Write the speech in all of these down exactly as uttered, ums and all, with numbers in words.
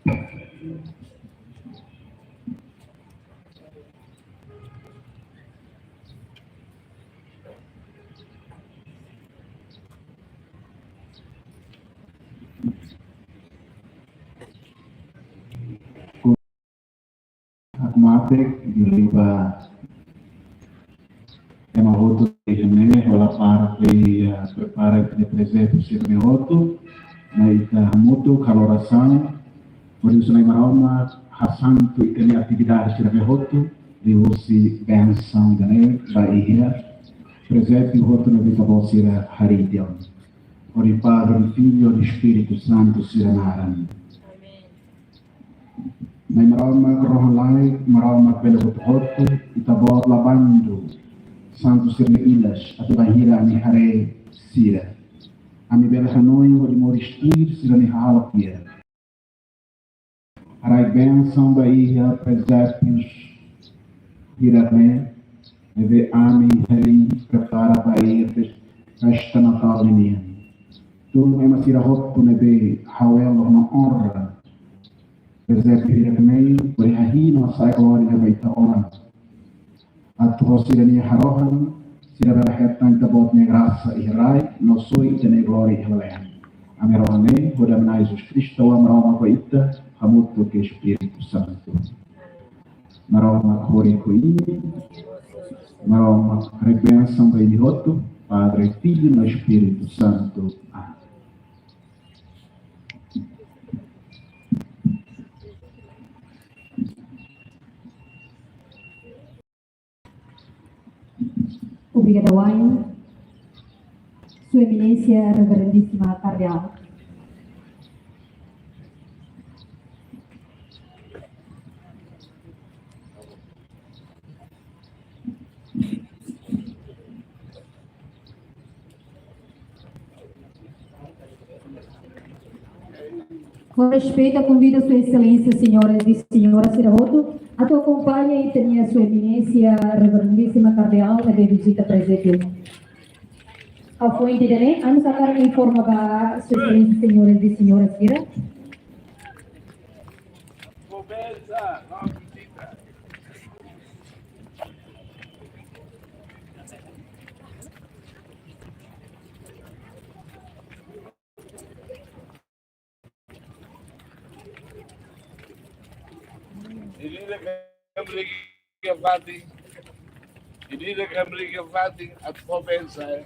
Hakmatek, liuliu ba ema hotu ne'ebé hola parte, eh, prepara ita-nia prezépiu sira-ne'e hotu, mai ita hamutuk halo orasaun, hodi husu Na'i Maromak hasantu ita-nia atividade sira-ne'e hotu, liuhusi bensaun ida-ne'e ba iha prezépiu hotu ne'ebé Ita-Boot sira harii tiha ona. Hodi Padre, Filho, hodi Espíritu Santu sira-nia naran. Na'i Maromak, Rohan-Laek, Maromak bele hotu-hotu, Ita-Boot la bandu santu sira-nia ilas atu bainhira ami haree sira. Ami bele hanoin hodi moris tuir sira-nia hahalok fiar. Haraik bensaun ba iha prezépiu hirak-ne'e, ne'ebé ami harii prepara ba iha fes-, festa Natál ninian. Tulun ema sira hotu ne'ebé hawela no onra prezépiu hirak-ne'e, hodi hahi'i no hasa'e glória ba Ita oras. Atu ho sira-nia harohan, sira bele hetan Ita-Boot nia grasa iha rai, no soi Ita-nia glória iha lalehan. Ami rona ne'e, hodi Na'i Jesus Kristu, Maromak ba ita, hamutuk ho Espíritu Santu. Maromak hodi ho imi, Maromak haraik bensaun ba imi hotu, Padre, Filho no Espíritu Santu. Amén. Obrigada, Wayne. Sua Eminência Reverendíssima Cardeal. Com respeito, convido Sua Excelência, senhoras e senhores sira hotu, atu akompaña ita-nia Sua Eminência Reverendíssima Cardeal, ne'ebé vizita prezépiu. Ha'u foin ida-ne'e, ami hakarak informa ba Sua Excelência, senhoras e senhores sira. Ida-ne'e kamarada fatin, ida-ne'e kamarada fatin, atu fó bensaun, eh.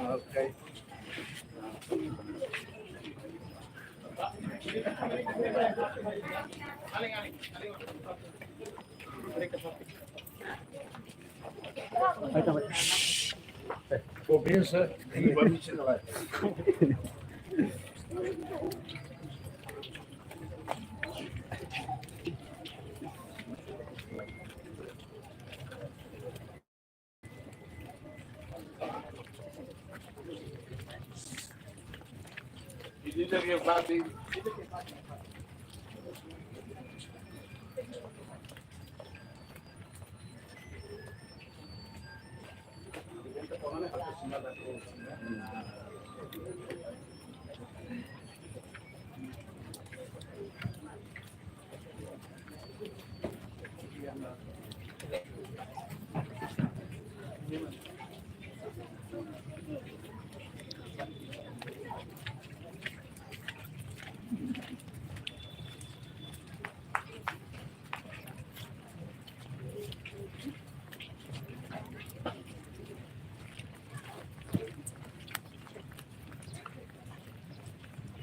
Ok. Komesa, ini baru bisa lah.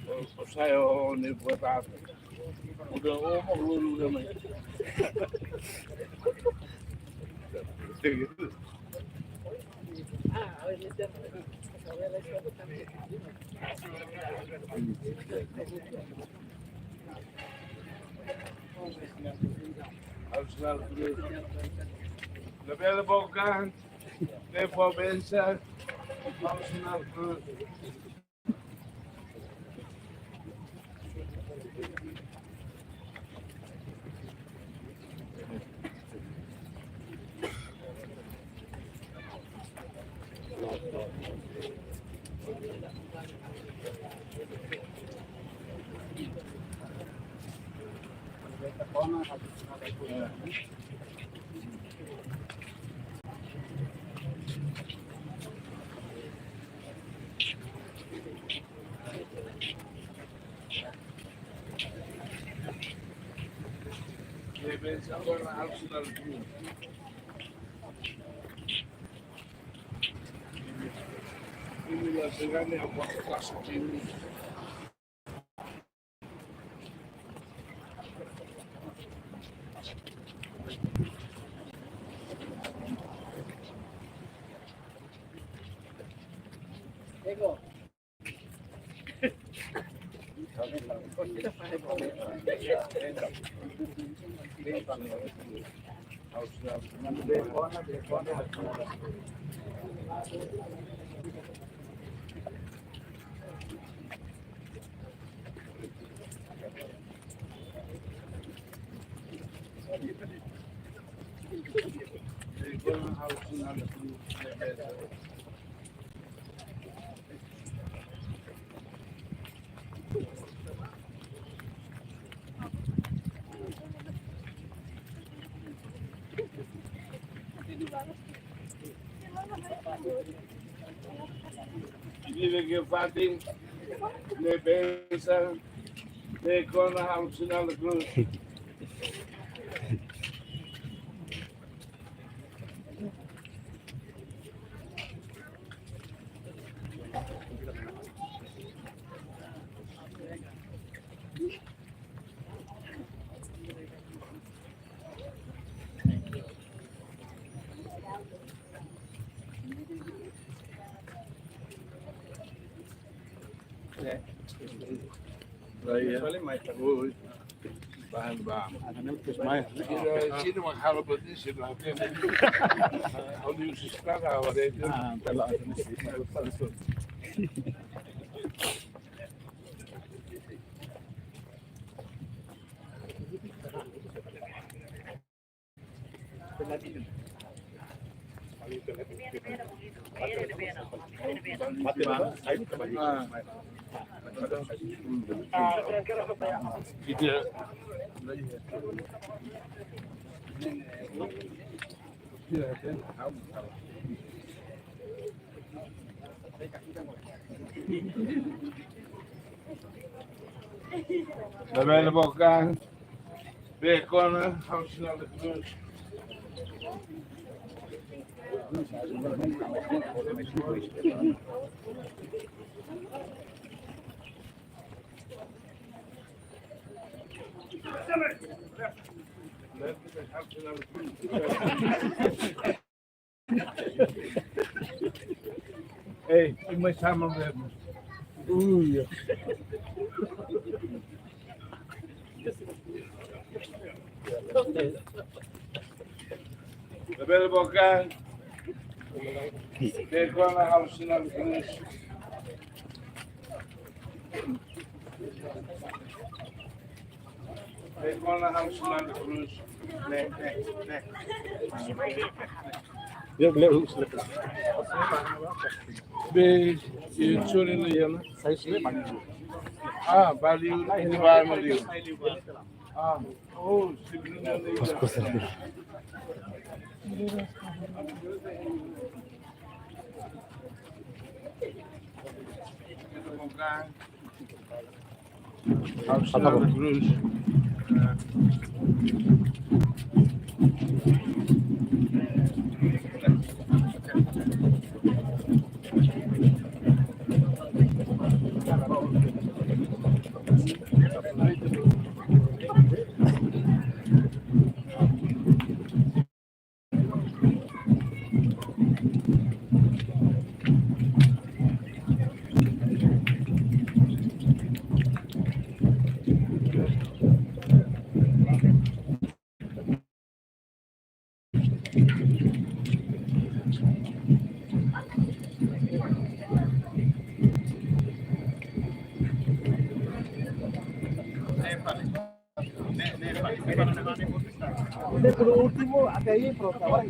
O, o sai o ne buat apa? Udah, o mau lulu udah main. Labele bokan, ne'e fó bensa, Nasionál Krús. Vive que fatin, ne'e bensa, ne'e kona halo sinál de krús. Bahan ba. Sini mah halo betul sih lah. Kalau di usus kagak ada itu. Labele bokan, ne'e kona halo sinál de krús. Ei, uma chama mesmo. Ui. Labele bokan, ne'e kona halo sinál de krús. Ne'e kona halo sinál de krús. Ne'e, ne'e, ne'e. Be, e sore na yana. Ah, baliu, ini baliu. Ah, oh, sibrin na yana. Halo sinál de krús. Por último, hasta ahí, pero ahora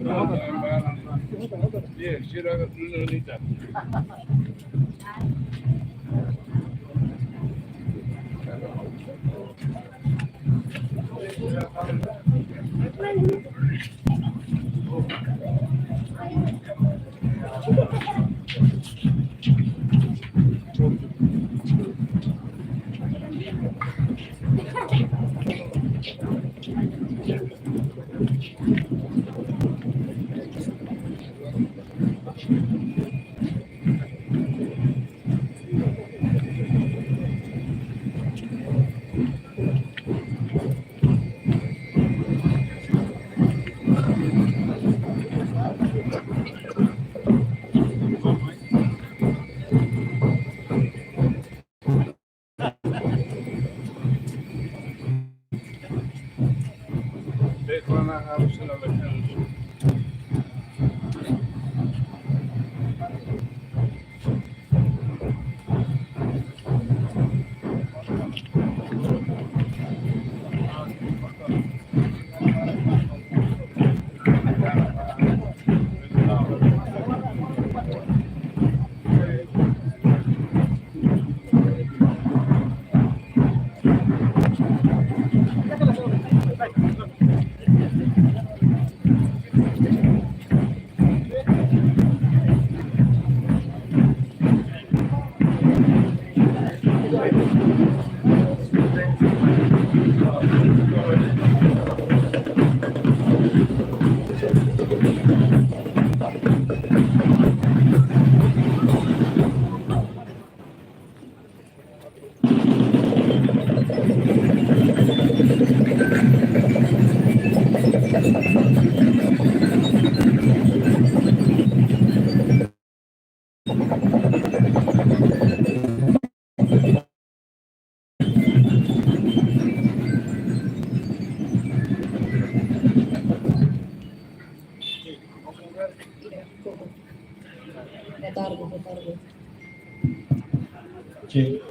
Boa tarde, boa tarde. Sim.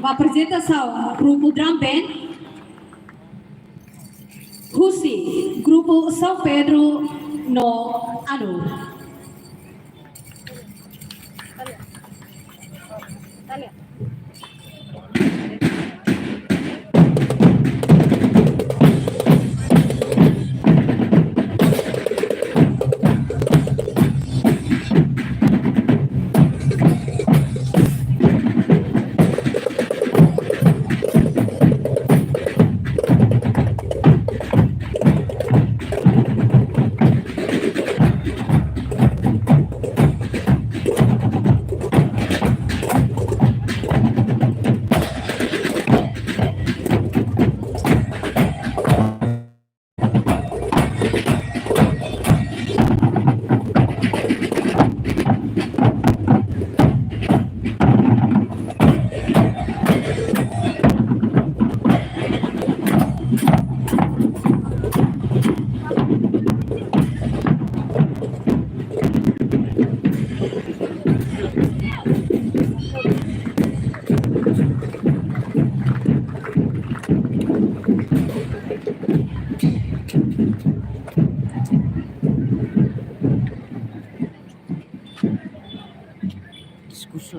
Aprezentasaun grupu drum band husi grupu São Pedro no Anu.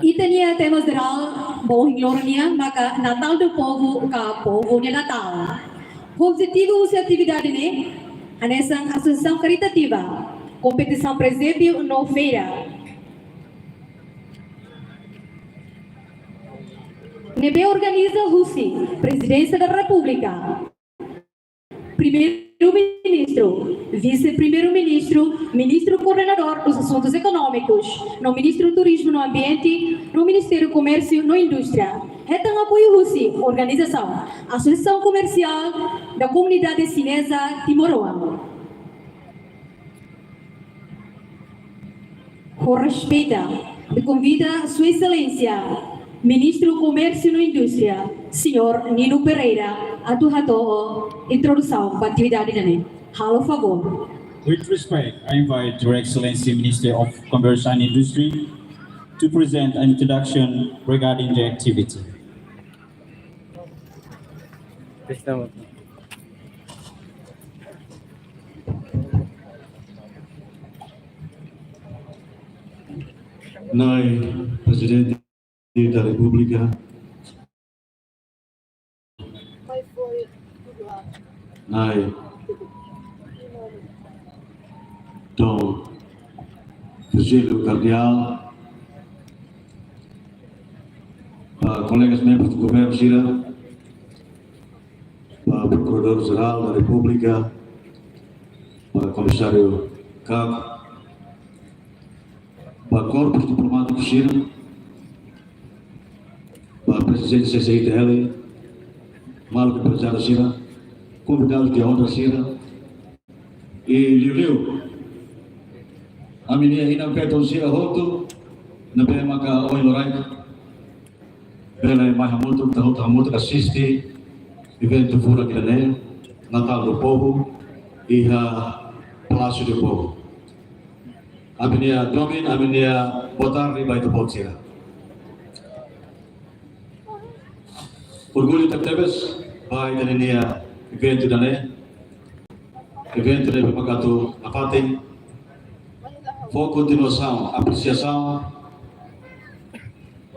Ita-nia tema jerál ba ohin loron nian maka Natal do Povo ka Povu nia Natal. Objetivu husi atividade ne'e hanesan asosiasaun karitativa, kompetisaun prezépiu no feira ne'ebé organiza husi Prezidénsia da Repúblika, Primeiru-Ministru, Vise-Primeiru-Ministru, Ministru Koordenadór dos Asuntus Ekonómikus, no Ministru Turizmu no Ambiente, no Ministériu Komérsiu no Indústria. Hetan apoiu husi organizasaun Asosiasaun Komersiál da Komunidade Xineza Timoroan. Ho respeitu, ami konvida Sua Exelénsia Ministru Komérsiu no Indústria, Señór Nino Pereira, atu hato'o introdusaun ba atividade ida-ne'e. Halo favór. With respect, I invite Your Excellency Minister of Commerce and Industry to present an introduction regarding the activity. Na'i Prezidente da Repúblika, Na'i Dom Virgílio Kardeál, ba kolega membru do governu sira, ba Prokuradór Jerál da Repúblika, ba Komisáriu KAK, ba korpu diplomátiku sira, ba Prezidente C C I T L, maluk emprezáriu sira, konvidadu de onra sira, i liuliu ami-nia inan-feton sira hotu ne'ebé maka ohin loron bele mai hamutuk, ita hotu hamutuk asiste eventu furak ida-ne'e, Natal do Povo, iha Palácio do Povo. Ami-nia domin, ami-nia boa tarde ba ita-boot sira. Orgullu tebetebes ba ita-nia eventu ida-ne'e. Eventu ne'ebé maka atu nafatin fó kontinuasaun, apresiasaun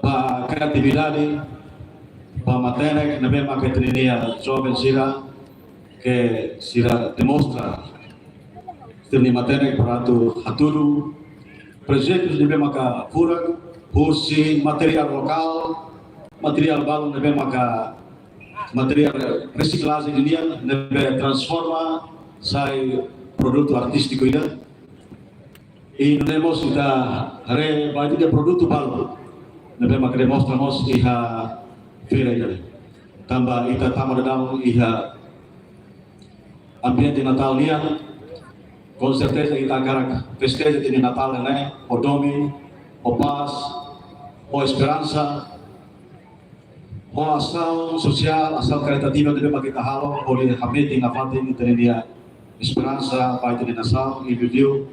ba kreatividade, ba matenek ne'ebé maka ita-nia joven sira, ke sira demonstra sira-nia matenek para atu hatudu projetu ne'ebé maka furak, husi materiál lokál, materiál balun ne'ebé maka materiál resiklajen nian, ne'ebé transforma sai produtu artístiku ida. I nune'e mós ita haree ba ita-nia produtu balun ne'ebé maka demonstra mós iha feira ida-ne'e. Tanba ita tama daudaun iha ambiente Natal nian, com certeza ita hakarak festeja ita-nia Natal ne'e ho domin, ho pás, ho esperansa, ho asaun sosiál, asaun karitativa ne'ebé maka ita halo, hodi hametin nafatin ita-nia esperansa ba ita-nia nasaun, i liuliu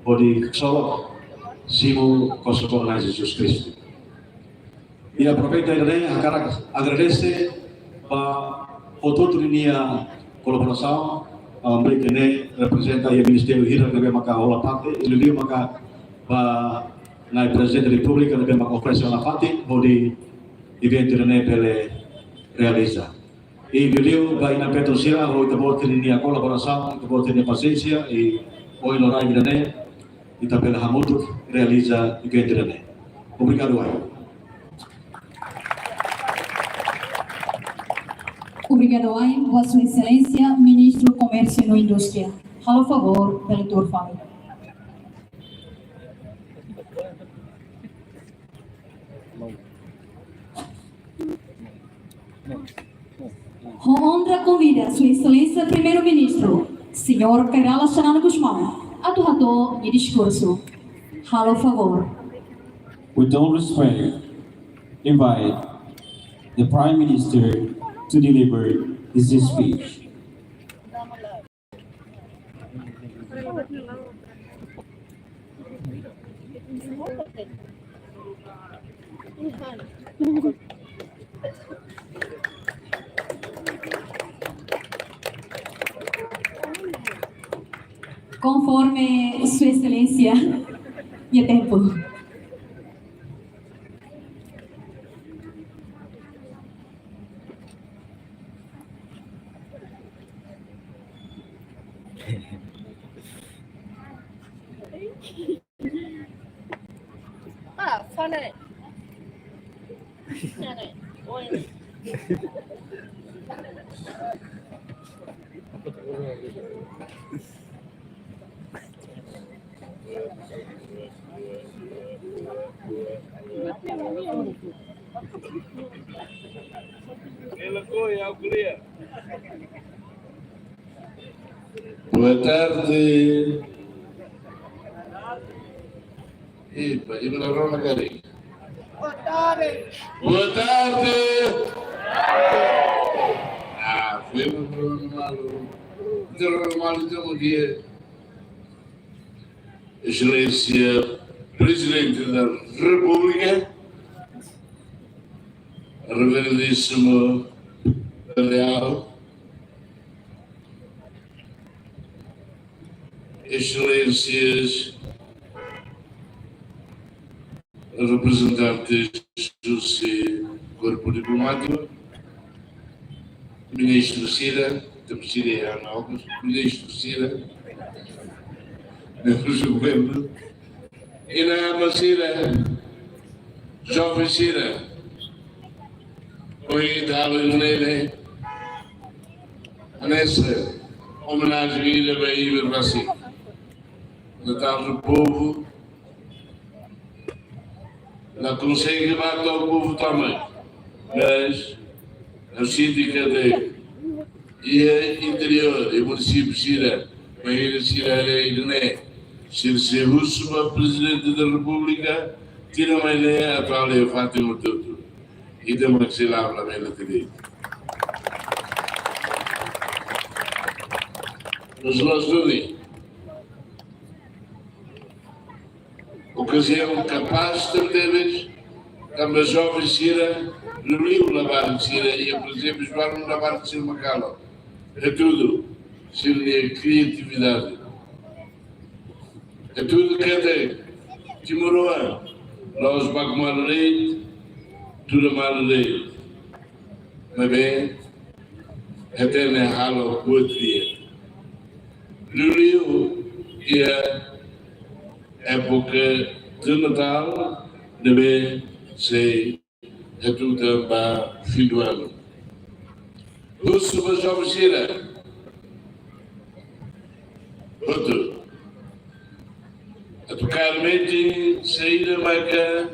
hodi ksolok simu Kosong Kosong Nai Jesus Kristu. I aproveita ida-ne'e hakarak agradese ba hotu-hotu ninia kolaborasaun, ah, baik ne'e reprezenta iha ministériu hirak ne'ebé maka hola parte, i liuliu maka ba Na'i Prezidente Repúblika ne'ebé maka oferese ona fatin hodi eventu ida-ne'e bele realiza. I liuliu ba Inan Petrus sira, ho ita-boot ninia kolaborasaun, ita-boot ninia pasiénsia, i ohin loron ida-ne'e, ita bele hamutuk realiza eventu ida-ne'e. Obrigadu wa'in. Obrigadu wa'in ba Sua Exelénsia Ministru Komérsiu no Indústria. Halo favór, bele tuur fali. Ho onra konvida Sua Exelénsia Primeiru-Ministru, Señór Kay Rala Xanana Gusmão, atu hato'o nia diskursu. Halo favór. With all respect, invite the Prime Minister to deliver his speech. Konforme Sua Exelénsia nia tempu. Ah, fala aí. Fala aí. Oi. Boa tarde. Epa, e para Rona Gari. Boa tarde. Boa tarde. Ah, foi um Rona Malu. Então, Rona Malu, então, bom dia. Exelénsia Prezidente da Repúblika, Reverendíssimo Cardeal, Exelénsias, reprezentantes do Corpo Diplomático, Ministru sira, temos sira e Ana Alves, Ministru sira, membros do Governo, inan-aman sira, joven sira, ohin ita halo ne'e, hanesan omenajen ida ba Iber Rasik. Natál do Povo, la konsege ba to'o povu tomak, mas ha'u sente katak iha interiór, iha munisípiu sira, bainhira sira haree ida-ne'e, sira sei husu ba Prezidente da Repúblika, tinan mai ne'e atu halo iha fatin hotu-hotu. Ida mak sei la'o la bele tebes. Nos loos duni. Okaziaun kapás tebes, tanba joven sira, liuliu labarik sira, iha, por ezemplu, joven labarik sira mak halo. Hatudu sira-nia kriatividade. Hatudu katak timoroan la'ós baku malu de'it, tuda malu de'it. Maibé, hatene halo buat di'ak. Liuliu iha époka de Natal, ne'ebé sei hatutan ba fim do ano. Husu ba joven sira hotu atu kaer metin saida maka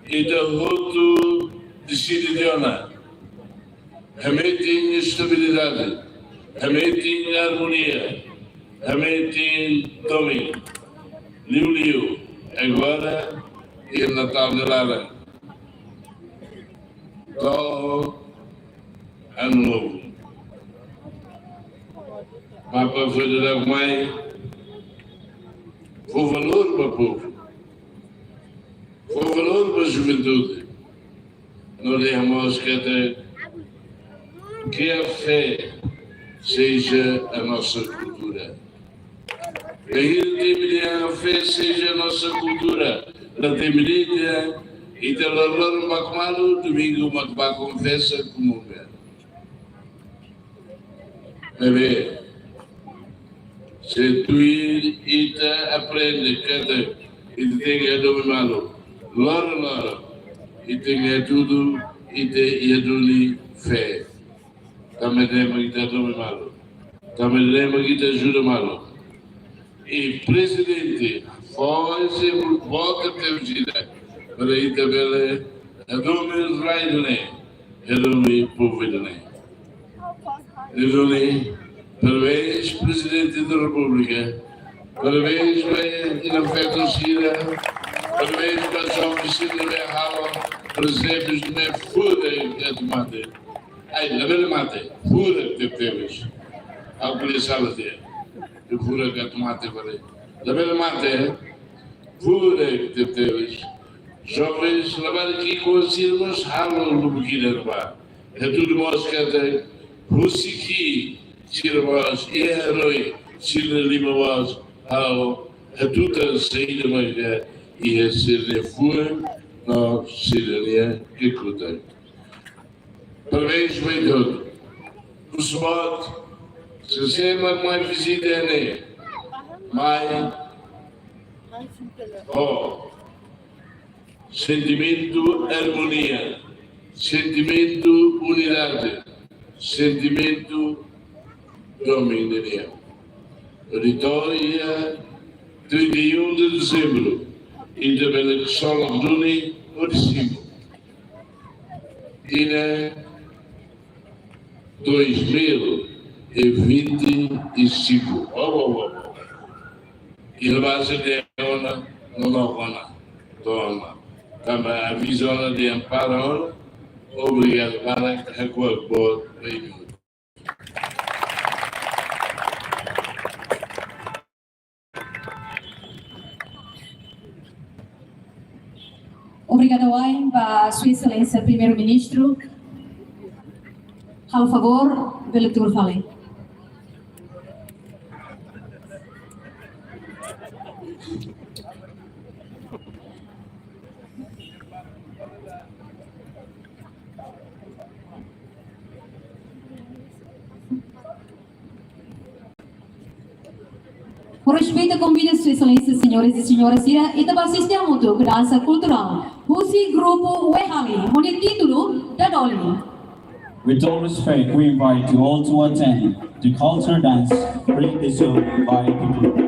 ita hotu deside tiha ona. Hametin estabilidade, hametin armonia, hametin domin. Liuliu agora iha Natál nia laran to'o Ano Novo. Papa foi de dar mai, fó valór ba povu, fó valór ba juventude, Ita mós katak, que a fé seja a nossa cultura. Bainhira ita dehan fé seja a nossa cultura, la dehan ita, ita loroloron bá malu, domingu mak bá konfesa komu be. Ne'ebé, se tuir ita aprende katak ita tenke hadomi malu, loroloron ita tenke hatudu, ita iha duni fé. Tanba ne'e mak ita hadomi malu. Tanba ne'e mak ita ajuda malu. I prezidente, fó ezemplu boot tebes ida, para ita bele hadomi rai ida-ne'e, hadomi povu ida-ne'e. Ne'e, parabéns, Prezidente da Repúblika. Parabéns ba ita-nia feto sira. Parabéns ba joven sira ne'ebé halo prezépius ne'ebé furak gatumate. Ai, labele mate, furak tebetebes. Ha'u ko'alia sala tiha. Ke furak gatumate fali. Labele mate, furak tebetebes. Jovens, labarik ki'ik-oan sira mós halo lubuk ida-ne'ebá. Hatudu mós katak, husik ki'ik sira mós, iha herói sira-nia liman mós, ha'u hatutan saida mak iha sira-nia fuan no sira-nia kekuatan. Parabéns ba ita hotu. Husu boot, sé-sé mak mai vizita ne'e, mai ho sentimentu armonia, sentimentu unidade, sentimentu domin de Deus. Vitória, trinta e um de dezembro, ita bele ksolok duni hodi simu. Tinan dois mil e vinte e cinco. Oh, oh, oh. Iha base de ona, no, no, ona. Toma. Tanba a vizaun de amparo ona. Obrigadu para recuar por bem. Obrigada wa'in ba Sua Exelénsia Primeiru-Ministru. Halo favór, bele tuur fali. Ho respeitu konvida Sua Exelénsia, señores i señoras sira, ita bá asiste hamutuk ho dansa kulturál husi grupu Wehali, ho nia títulu Dadoli. With all respect, we invite you all to attend the culture dance presentation by the group.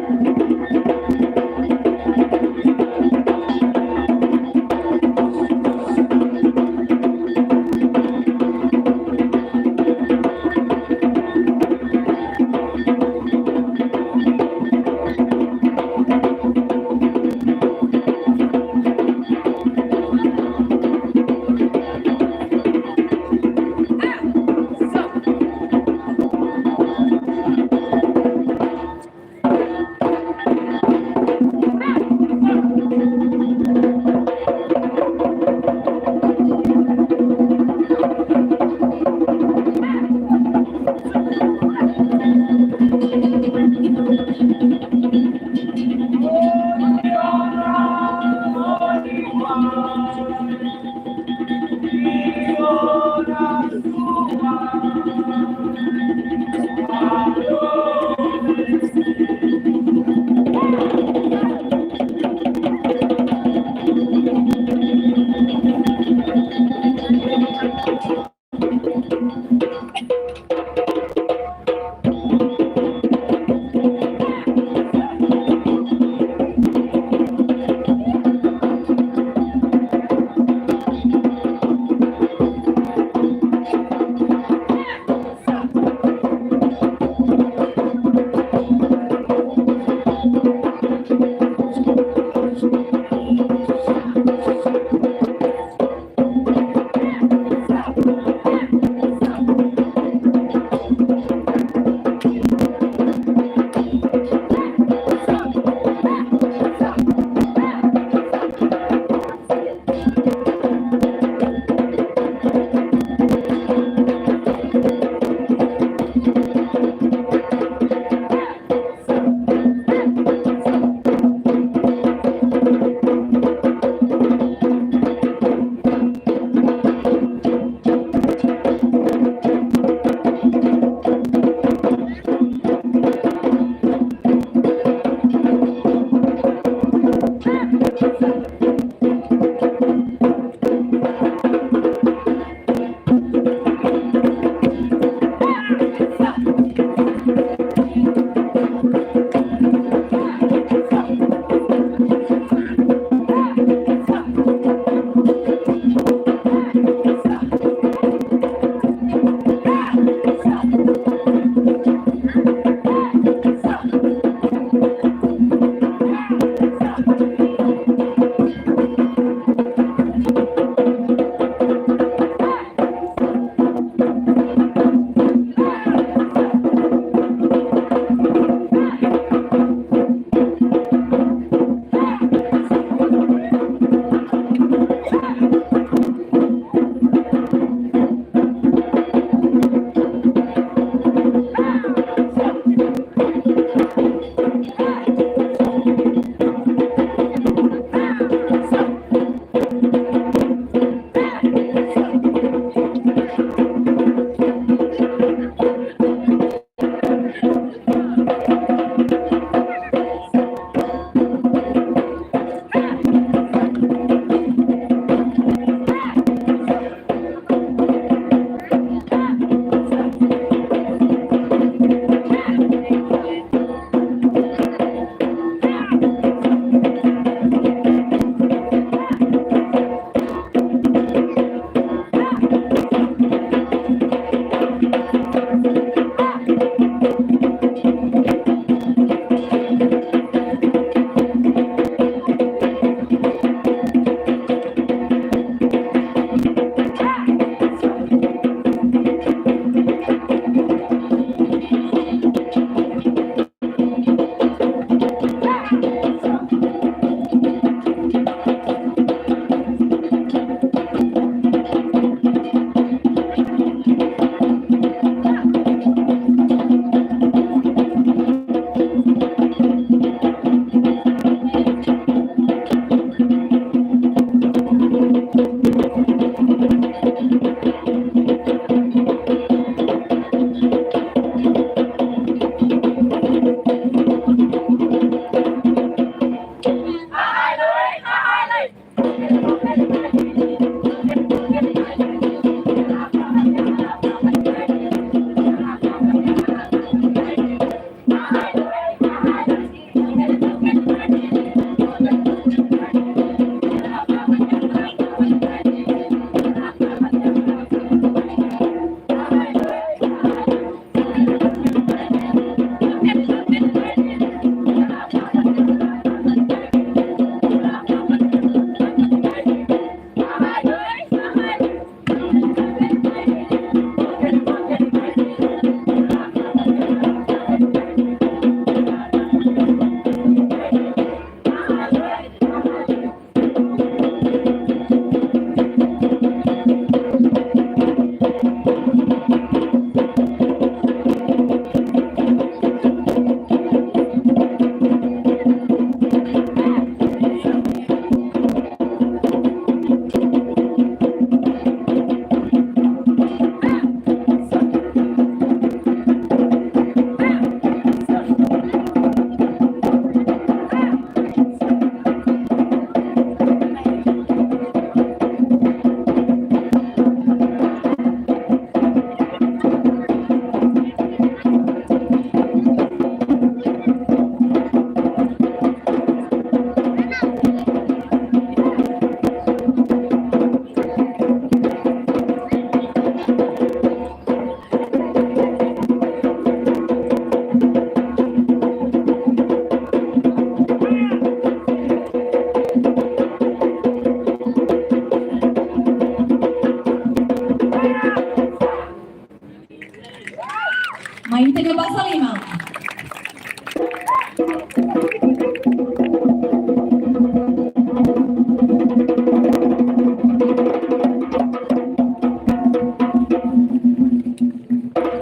Salima.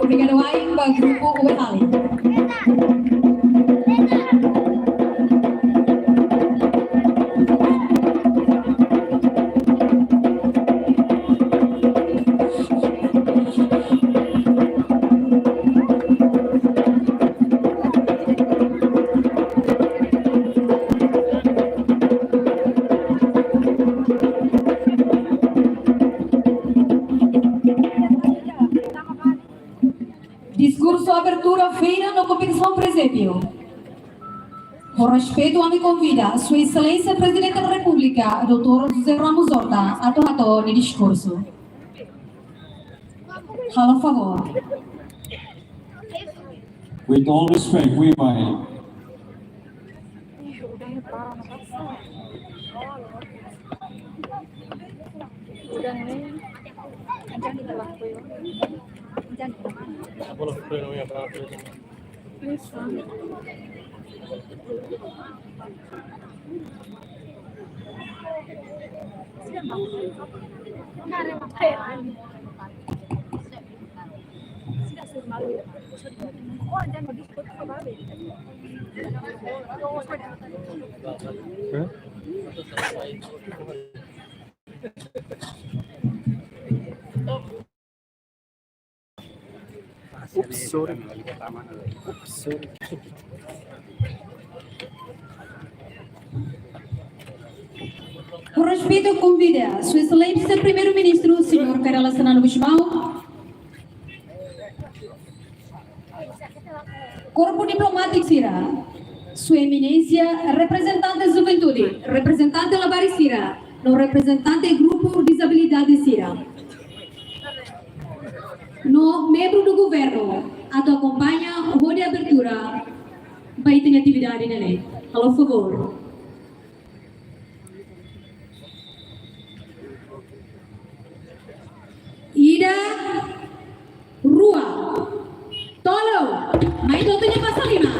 Obrigada, Wai, ba grupu Uwe Hali. Diskursu abertura feira no kompetisaun prezensiál. Ho respeitu, ami konvida Sua Exelénsia Prezidente da Repúblika, doutór José Ramos Horta, atu hato'o nia diskursu. Halo favór. With all respect, we by Oops, sorry. Oops, sorry. Ho respeitu, konvida Sua Exelénsia Primeiru-Ministru, señór Kay Rala Xanana Gusmão, korpu diplomátiku sira, Sua Eminénsia reprezentante juventude, reprezentante labarik sira, no reprezentante grupu dezabilidade sira, no membru do governu atu akompaña hodi abertura ba ita-nia atividade ne'e. Halo favór. Ida, rua, tolu, mai to'o ita-nia pasa lima.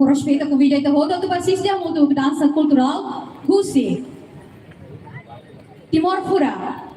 Ho respeitu, konvida ita hotu atu ba asiste hamutuk dansa kulturál husi Timor Furak.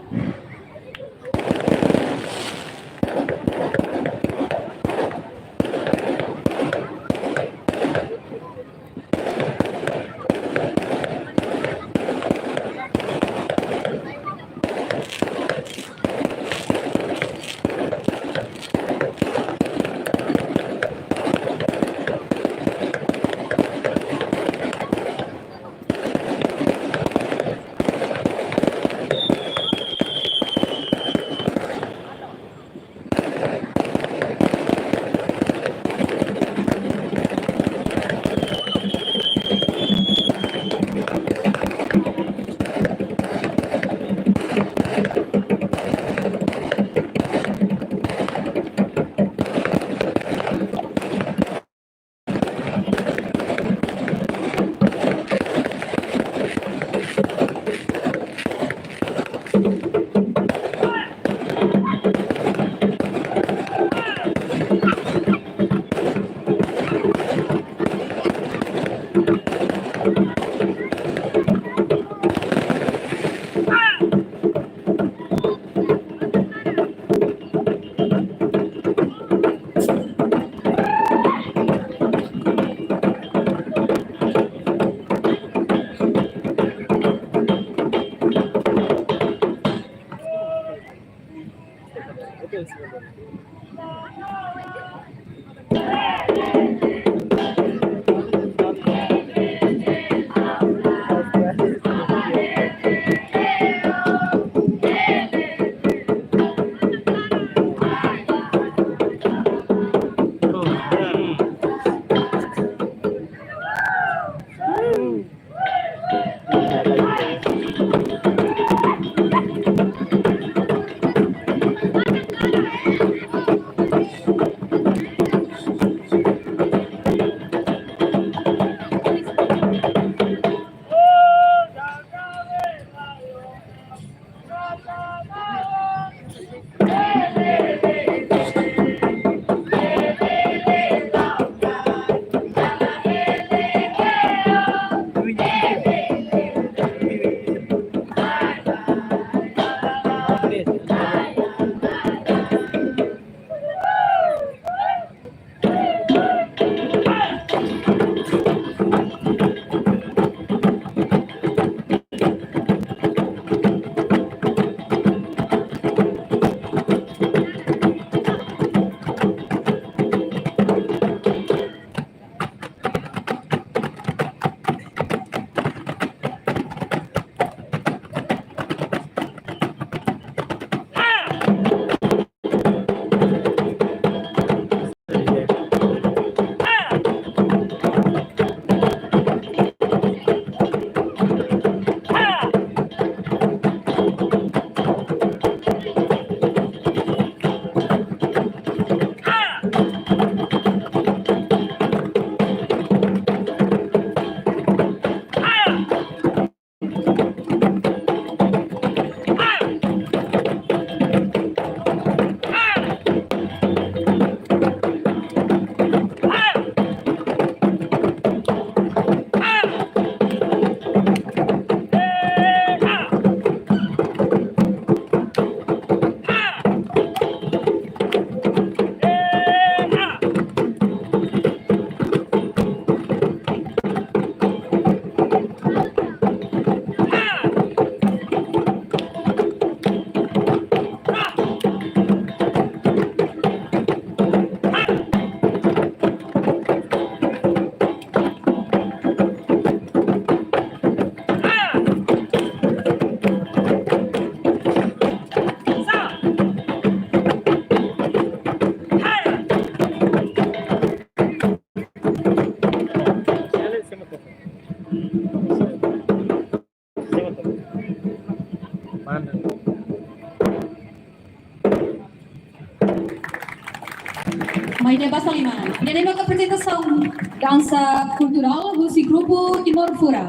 Mai ida basa liman. Ida-ne'e maka aprezentasaun dansa kulturál husi grupu Timor Fura.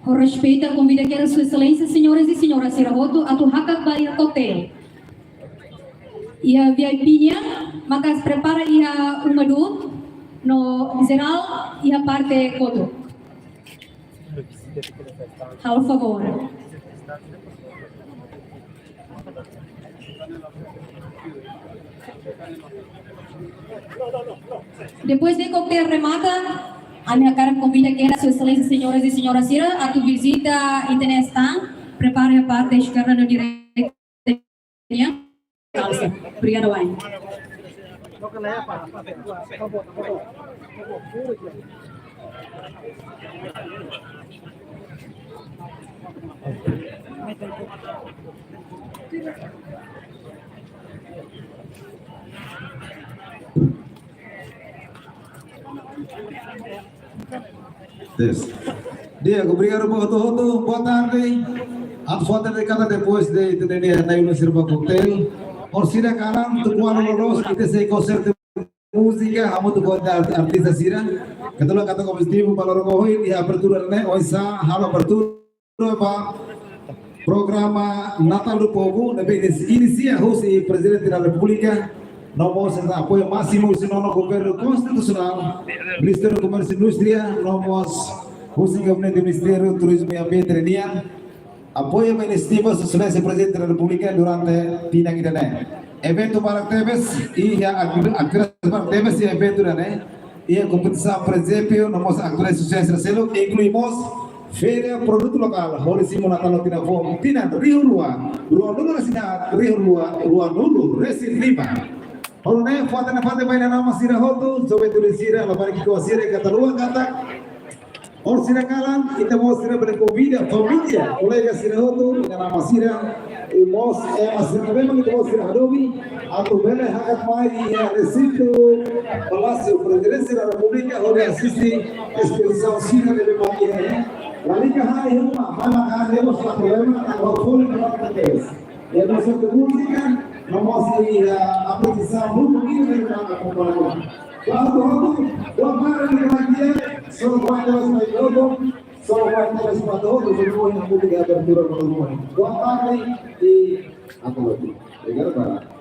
Ho respeitu, konvida kedas Sua Exelénsia, señores e señoras sira hotu, atu hakat ba iha kóktel. Iha V I P nian, maka prepara iha uma dut, no jerál iha parte kotuk. Halo favór. Depois de kóktel remata, ami hakarak konvida kedas Sua Exelénsia, señores e señoras sira, atu vizita ita-nia stand, prepara iha parte eskerda no direita nian. Obrigada, Wayne. Yes. Di'ak, obrigadu ba hotu-hotu. Boa tarde. Atu fó hatene katak depois de ita-nia nai-ulun sira bá koktel, orsida kalan, tuku halo loloos, ita sei konsertu múzika hamutuk ho art-, artista sira. Kebetulan katak objetivu ba loron ohin iha abertura ne'e, oinsá halo abertura ba programa Natal do Povo, ne'ebé inis-, inisia husi Prezidente da Repúblika, no mós apoiu másimu husi Nonu Governu Konstitusionál, Ministériu Komérsiu Indústria, no mós husi Gabinete Ministériu Turizmu i Ambiente nian, apoiu ba inisiativa Sua Exelénsia Prezidente da Repúblika durante tinan ida-ne'e. Eventu barak tebes, iha ak-, aktivitas barak tebes iha eventu ida-ne'e, iha kompetisaun prezépiu, no mós aktivitas sosiál sira seluk, inklui mós feira produtu lokál, hodi simu Natal no tinan foun, tinan rihun rua, ruanulu-resin-haat, rihun rua, ruanulu-resin-lima. Hodi nune'e fó hatene fatin ba inan-aman sira hotu, juventude sira, labarik ki'ikoan sira, katak luan katak, orsida kalan, ita-boot sira bele konvida família, kolega sira hotu, inan-aman sira, i mós ema sira ne'ebé mak ita-boot sira hadomi, atu bele hakat mai iha resintu Palásiu Prezidénsia da Repúblika, hodi asiste espozisaun sira ne'ebé mak iha ne'e. Lalika ha'u iha uma, ha'u mak ha'u iha uma, problema, ha'u folin para ita-boot. Iha nossa múzika, no mós iha apresiasaun muito grande na acompanha. Ba hotu-hotu, boa tarde, bom dia. Só vai ter mais mais logo. Só vai ter mais mais logo. Depois na música de abertura para o mundo. Boa tarde e até logo. Obrigadu barak.